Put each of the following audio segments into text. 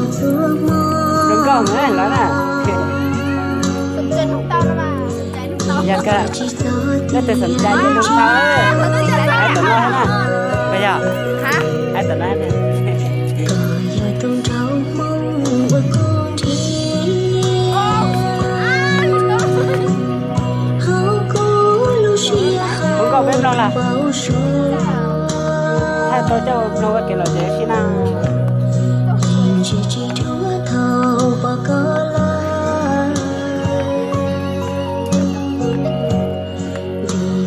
Zoo nkauj heev lawm na. Yog kawg, leej twg xom cai ces nug tau. Hais tom no na. Puas yog? Hais tom no. Zoo nkauj peb mloog lawm. Thaij tau coj mus mloog ua kev lom zem sib na.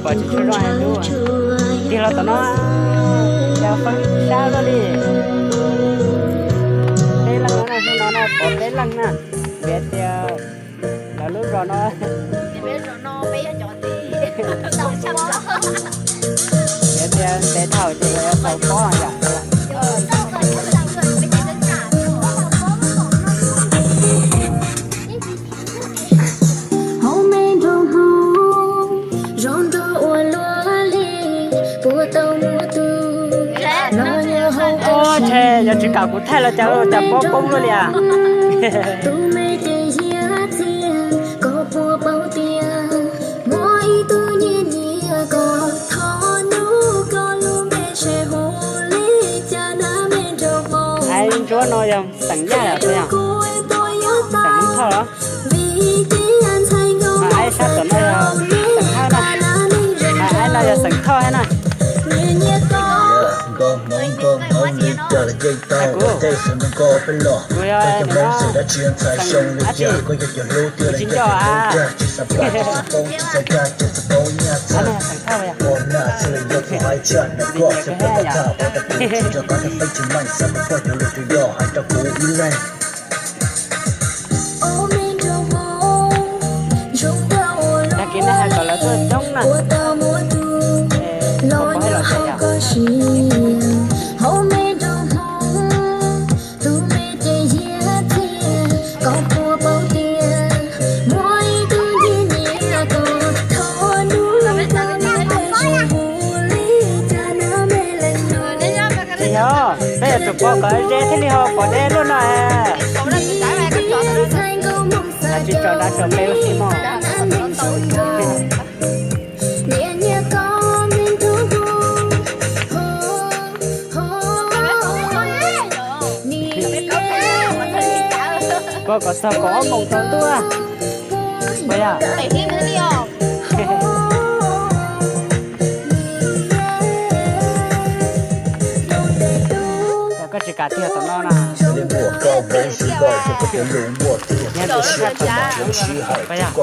Pom tsis tshua zoo dub. Tig los tom no, cas feeb sab luaj li. Peb leeg no na, hnub no na pom peb leeg na. Vim tias lawv lub zos no, vim tias ntev dhau ces lawv yuav xaus pob yom. Ua, ntshe yog tsis kam kuv thaij los cas cas pob poob luaj li as. Aib ntsuab no yog xeem Yaj los puas yog? Xeem Hmoob Thoj los? Aib sab tom no yog xeem Thoj na. Aib no yog xeem Thoj na. Kuv yog xeem dab tsi? Kuv tsis nco a. Aib no yog xeem Thoj yog. Tag kis nej hais kom lawv tuaj coob na. Pom pom los tseem yog. Tsis yog, peb yuav tsum pov kom ze thiaj li ho pom deb luaj no. Tsis tso dab tso peb ua si mog. Pov kom txog kaum ob moos tsaus ntuj. Puas yog? Koj tsis kam tiag tom no na. Puas yog?